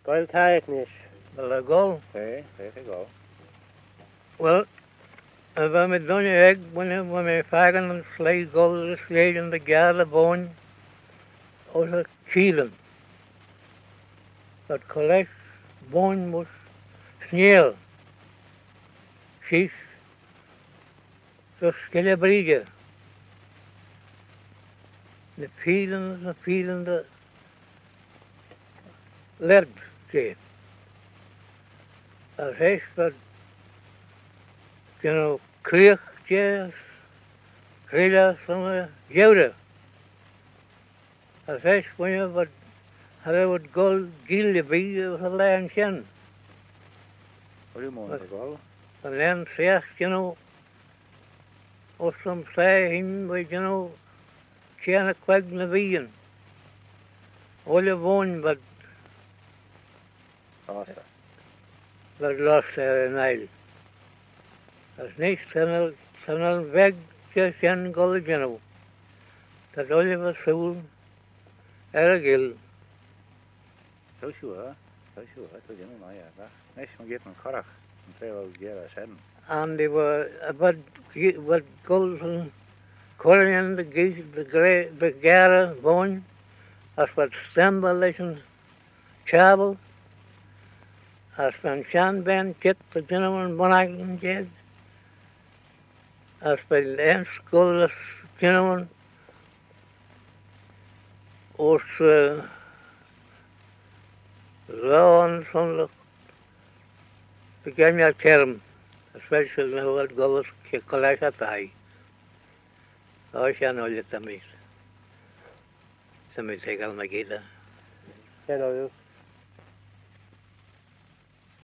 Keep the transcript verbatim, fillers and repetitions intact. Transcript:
Goaill, ta ayd nish. Vel eh goll? Eh, eh, eh, goll. Well, va mee dooinney ec, when, when mee fakin yn sleih goll as lesh the gyarey boain ayns y Çheelan. But cur lesh boain mysh sniell sheese, just skill y breagey. Ny peeillyn, ny peeillyn dy lurg jeh. As eisht v'ad jannoo creeagh jeh, as creeagh son y gheurey. As eisht, when v'ad, cha row ad goll geearr erbee ayns y laghyn shen. What do you mean by goll? Yn laghyn-seagh, you know, ayns lhiam-saa hene, we, you know, çhiarn y queig ny veeyn. Ooilley voain v'ad, lost, v'ad lost er yn aile. As nish, cha nel, cha nel veg jeh shen goll y jannoo. T'ad ooilley veih sooill er y gheearr. T'ou sure, t'ou sure, t'ou jannoo mie, eh? Nish, mygeayrt yn corragh, yn traa vel gearey shen. And they were, v'ad, v'ad goll son corragh dy gheearey, dy gra-, dy gheearey boain, as v'ad stamble lesh yn çhabbyl, as va'n shenn bane çheet dy jannoo yn bunnag jeh, as v'ad ayns goll as jannoo ayns, eh, lane son dy, dy gheiney çherm, especially nagh v'ad goll as cur lesh y thie. Oh, shen ooilley ta mee, ta mee toiggal mygeayrt. Shen ooilley.